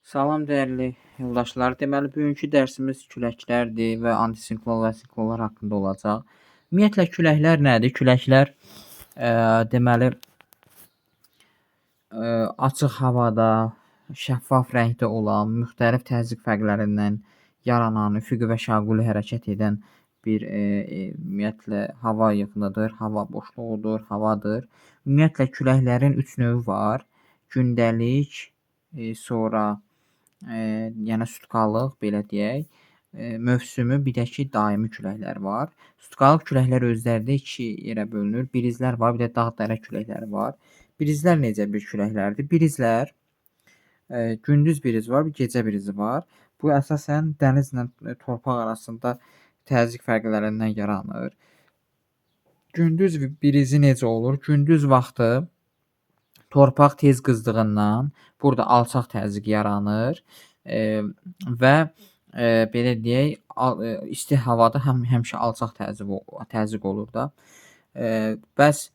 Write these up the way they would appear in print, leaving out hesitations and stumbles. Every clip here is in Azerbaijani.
Salam dəyərli yoldaşlar. Deməli, bugünkü dərsimiz küləklərdir və antisiklon və siklonlar haqqında olacaq. Ümumiyyətlə, küləklər nədir? Küləklər deməli, açıq havada, şəffaf rəngdə olan, müxtəlif təzyiq fərqlərindən yaranan, üfüqi və şaquli hərəkət edən bir ümumiyyətlə hava yığınıdır, hava boşluğudur, havadır. Ümumiyyətlə, küləklərin üç növü var. Gündəlik, sonra yəni sutkalıq, belə deyək, mövsümü, bir də ki, daimi küləklər var. Sutkalıq küləklər özləri də iki yerə bölünür. Brizlər var, bir də dağ-dərə küləkləri var. Brizlər necə bir küləklərdir? Brizlər, gündüz brizi var, bir gecə brizi var. Bu, əsasən dənizlə torpaq arasında təzyiq fərqlərindən yaranır. Gündüz brizi necə olur? Gündüz vaxtı torpaq tez qızdığından burada alçaq təzyiq yaranır və belə deyək, isti havada həmişə alçaq təzyiq olur da. Bəs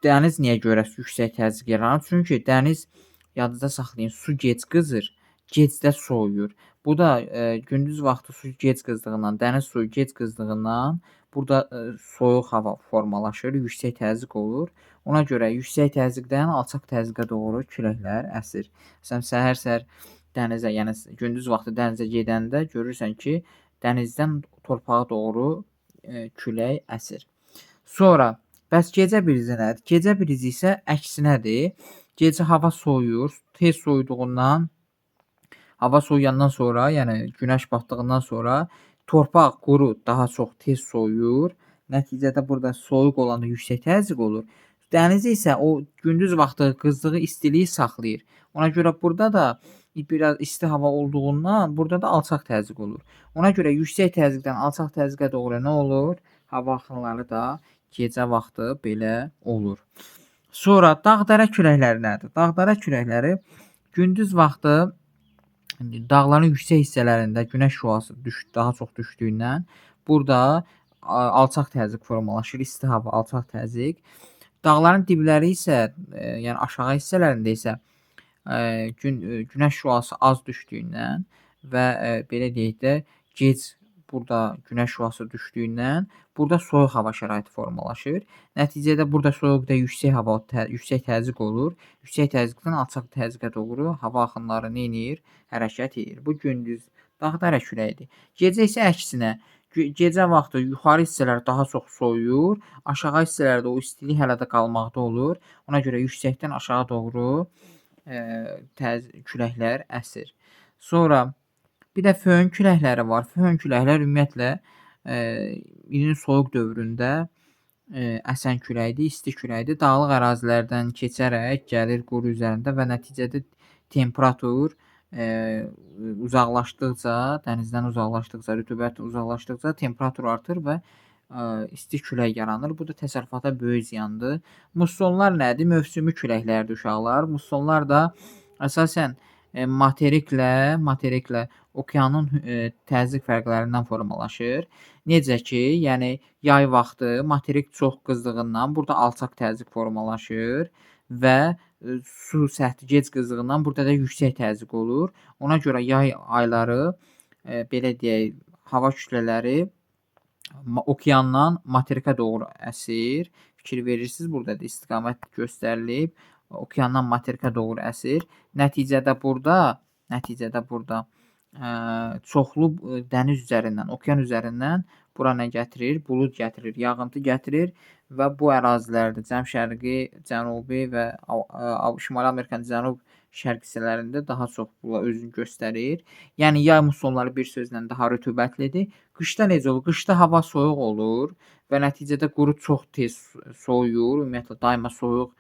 dəniz niyə görə yüksək təzyiq yaranır? Çünki dəniz, yadınızda saxlayın, su gec qızır, gec də soyuyur. Bu da gündüz vaxtı su gec qızdığından, dəniz suyu gec qızdığından burada soyuq hava formalaşır, yüksək təzyiq olur. Ona görə yüksək təzyiqdən alçaq təzyiqə doğru küləklər əsir. Məsələn, səhər-səhər dənizə, yəni gündüz vaxtı dənizə gedəndə görürsən ki, dənizdən torpağa doğru külək əsir. Sonra, bəs gecə brizi nədir? Gecə brizi isə əksinədir. Gecə hava soyuyur, tez soyuduğundan, hava soyuyandan sonra, yəni günəş batdığından sonra torpaq quru daha çox tez soyuyur. Nəticədə burada soyuq olanda yüksək təzyiq olur. Dəniz isə o gündüz vaxtı qızdığı istiliyi saxlayır. Ona görə burada da biraz isti hava olduğundan burada da alçaq təzyiq olur. Ona görə yüksək təzyiqdən alçaq təzyiqə doğru nə olur? Hava axınları da gecə vaxtı belə olur. Sonra dağ-dərə küləkləri nədir? Dağ-dərə küləkləri gündüz vaxtı dağların yüksək hissələrində günəş şüası daha çox düşdüyündən burada alçaq təzyiq formalaşır, isti hava, alçaq təzyiq. Dağların dibləri isə, yəni aşağı hissələrində isə günəş şüası az düşdüyündən və belə deyək də, gec burada günəş şüası düşdüyündən burada soyuq hava şəraiti formalaşır. Nəticədə burada soyuqda yüksək hava, yüksək təzyiq olur. Yüksək təzyiqdən alçaq təzyiqə doğru hava axınları nə edir? Hərəkət edir. Bu gündüz dağ-dərə küləyidir. Gecə isə əksinə, gecə vaxtı yuxarı hissələr daha çox soyuyur, aşağı hissələrdə o istilik hələ də qalmaqda olur. Ona görə yüksəkdən aşağı doğru küləklər əsir. Sonra bir də föhn küləkləri var. Föhn küləklər ümumiyyətlə ilin soyuq dövründə əsən küləkdir, isti küləkdir. Dağlıq ərazilərdən keçərək gəlir quru üzərində və nəticədə temperatur uzaqlaşdıqca, dənizdən uzaqlaşdıqca, rütubət uzaqlaşdıqca temperatur artır və isti külək yaranır. Bu da təsərrüfata böyük ziyandır. Mussonlar nədir? Mövsümi küləklərdir uşaqlar. Mussonlar da əsasən materiklə okeanın təzyiq fərqlərindən formalaşır. Necə ki, yəni yay vaxtı materik çox qızdığından burada alçaq təzyiq formalaşır və su səthi gec qızdığından burada da yüksək təzyiq olur. Ona görə yay ayları, belə deyək, hava kütlələri okeandan materikə doğru əsir. Fikir verirsiniz, burada da istiqamət göstərilib. Okeandan materikə doğru əsir. Nəticədə burada çoxlu dəniz üzərindən, okean üzərindən bura nə gətirir? Bulud gətirir, yağıntı gətirir və bu ərazilərdə cənub-şərqi, cənubi və Şimali Amerikanın cənub-şərq hissələrində daha çox bunlar özünü göstərir. Yəni, yay mussonları bir sözlə daha rütubətlidir. Qışda necə olur? Qışda hava soyuq olur və nəticədə quru çox tez soyuyur. Ümumiyyətlə, daima soyuq,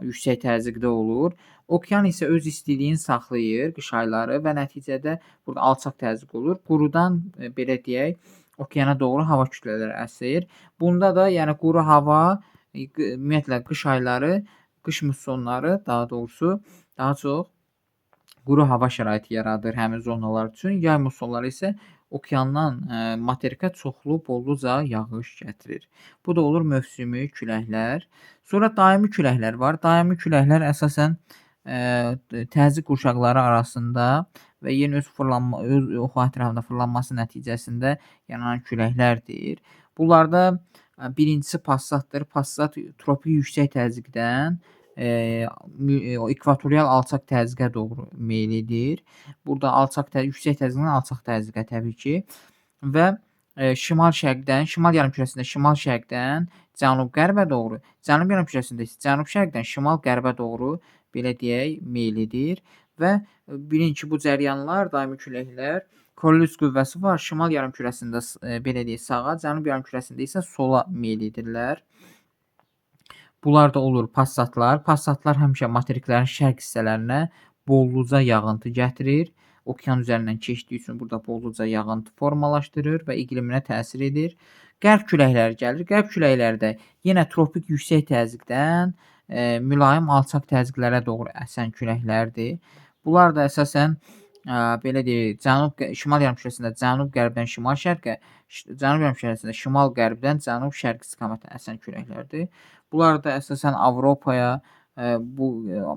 yüksək təzyiqdə olur. Okean isə öz istiliyini saxlayır qış ayları və nəticədə burada alçaq təzyiq olur. Qurudan, belə deyək, okeana doğru hava kütlələri əsir. Bunda da, yəni quru hava, ümumiyyətlə, qış ayları, qış mussonları, daha doğrusu, daha çox quru hava şəraiti yaradır həmin zonalar üçün. Yay mussonları isə okeandan materikə çoxlu, bolluca yağış gətirir. Bu da olur mövsümi küləklər. Sonra daimi küləklər var. Daimi küləklər əsasən təzyiq qurşaqları arasında və yerin öz fırlanma, öz oxu ətrafında fırlanması nəticəsində yaranan küləklərdir. Bunlarda birincisi passatdır. Passat tropik yüksək təzyiqdən ekvatorial alçaq təzyiqə doğru meyl edir. Burada alçaq yüksək təzyiqdən alçaq təzyiqə təbii ki. Və şimal-şərqdən, şimal yarımkürəsində şimal-şərqdən cənub-qərbə doğru, cənub yarımkürəsində isə cənub-şərqdən şimal-qərbə doğru belə deyək, meyl edir və bilin ki, bu cəryanlar, daimi küləklər Coriolis qüvvəsi var. Şimal yarımkürəsində belə deyək, sağa, cənub yarımkürəsində isə sola meyl edirlər. Bunlar da olur passatlar. Passatlar həmişə materiklərin şərq hissələrinə bolluca yağıntı gətirir. Okean üzərindən keçdiyi üçün burada bolluca yağıntı formalaşdırır və iqliminə təsir edir. Qərb küləkləri gəlir. Qərb küləkləri də yenə tropik yüksək təzyiqdən mülayim alçaq təzyiqlərə doğru əsən küləklərdir. Bunlar da əsasən belə deyək, şimal yarımkürəsində cənub-qərbdən şimal-şərqə, cənub yarımkürəsində şimal-qərbdən cənub-şərq istiqamətinə əsən küləklərdir. Bunlar da əsasən Avropaya, bu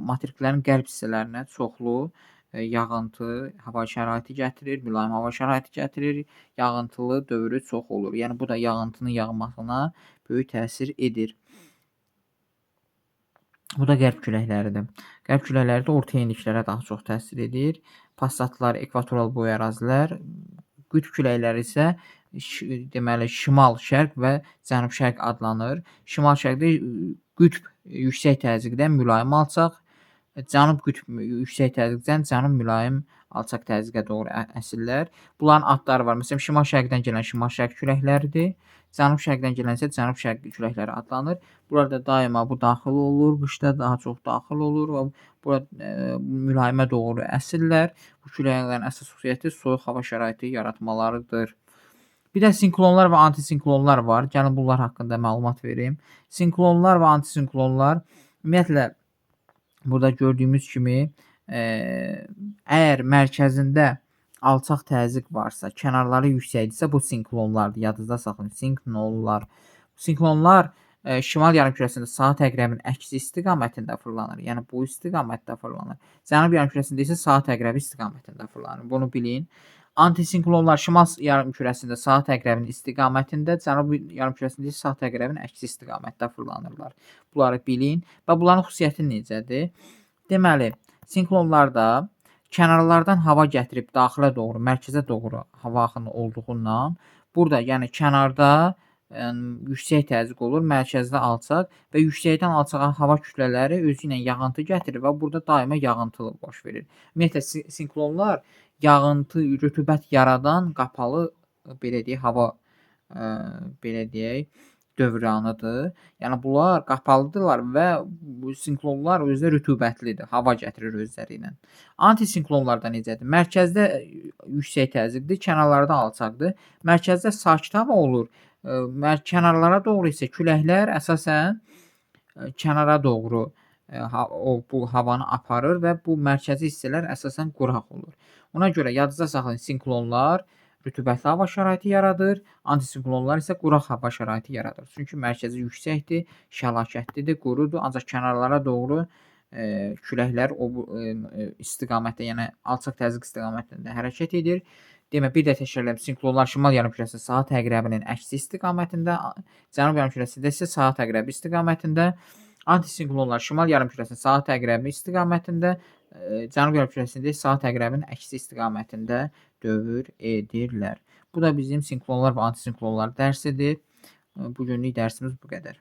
materiklərin qərb hissələrinə çoxlu yağıntı, hava şəraiti gətirir, mülayim hava şəraiti gətirir, yağıntılı dövrü çox olur. Yəni, bu da yağıntının yağmasına böyük təsir edir. Bu da qərb küləkləridir. Qərb küləkləri də orta enliklərə daha çox təsir edir. Passatlar, ekvatorial boy ərazilər, qütb küləkləri isə deməli, şimal-şərq və cənub-şərq adlanır. Şimal-şərqdə qütb yüksək təzyiqdən mülayim alçaq, cənub qütb yüksək təzyiqdən cənub mülayim alçaq təzyiqə doğru əsirlər. Bunların adları var. Məsələn, şimal-şərqdən gələn şimal-şərq küləkləridir. Cənub-şərqdən gələn isə cənub-şərq küləkləri adlanır. Burada daima bu daxil olur, qışda daha çox daxil olur və burada mülayimə doğru əsirlər. Bu küləklərin əsas xüsusiyyəti soyuq hava şəraiti yaratmalarıdır. Bir də sinklonlar və antisinklonlar var. Gəlin bunlar haqqında məlumat verim. Sinklonlar və antisinklonlar ümumiyyətlə burada gördüyümüz kimi əgər mərkəzində alçaq təzyiq varsa, kənarları yüksəkdirsə, bu sinklonlardır. Yadınızda saxlayın. Sinklonlar. Sinklonlar şimal yarımkürəsində saat əqrəbinin əksi istiqamətində fırlanır. Yəni, bu istiqamətdə fırlanır. Cənub yarımkürəsində isə saat əqrəbi istiqamətində fırlanır. Bunu bilin. Antisinklonlar şimal yarımkürəsində saat əqrəbinin istiqamətində, cənub yarımkürəsində isə saat əqrəbinin əksi istiqamətdə fırlanırlar. Bunları bilin. Və bunların xüsusiyyəti necədir? Deməli, sinklonlarda kənarlardan hava gətirib daxilə doğru, mərkəzə doğru hava axını olduğundan, burada, yəni kənarda yüksək təzyiq olur, mərkəzdə alçaq və yüksəkdən alçağa hava kütlələri özü ilə yağıntı gətirir və burada daima yağıntılı baş verir. Ümumiyyətlə, sinklonlar yağıntı, rütubət yaradan qapalı, belə deyək, hava, belə deyək, dövranıdır. Yəni, bunlar qapalıdırlar və bu sinklonlar özü də rütubətlidir, hava gətirir özləri ilə. Antisinklonlar da necədir? Mərkəzdə yüksək təzyiqdir, kənarlarda alçaqdır. Mərkəzdə sakit hava olur. Kənarlara doğru isə küləklər əsasən kənara doğru bu havanı aparır və bu mərkəzi hissələr əsasən quraq olur. Ona görə yadınızda saxlayın, sinklonlar rütubətli hava şəraiti yaradır, antisinklonlar isə quraq hava şəraiti yaradır. Çünki mərkəzi yüksəkdir, şəlakətlidir, qurudur, ancaq kənarlara doğru küləklər o istiqamətdə, yəni alçaq təzyiq istiqamətində hərəkət edir. Demək, bir də təkrar edirəm, sinklonlar şimal yarımkürəsində saat əqrəbinin əksi istiqamətində, cənub yarımkürəsində isə saat əqrəbi istiqamətində, antisinklonlar şimal yarımkürəsində saat əqrəbi istiqamətində, cənub yarımkürəsində isə saat əqrəbinin əksi istiqamətində dövr edirlər. Bu da bizim sinklonlar və antisinklonlar dərsidir. Bugünlük dərsimiz bu qədər.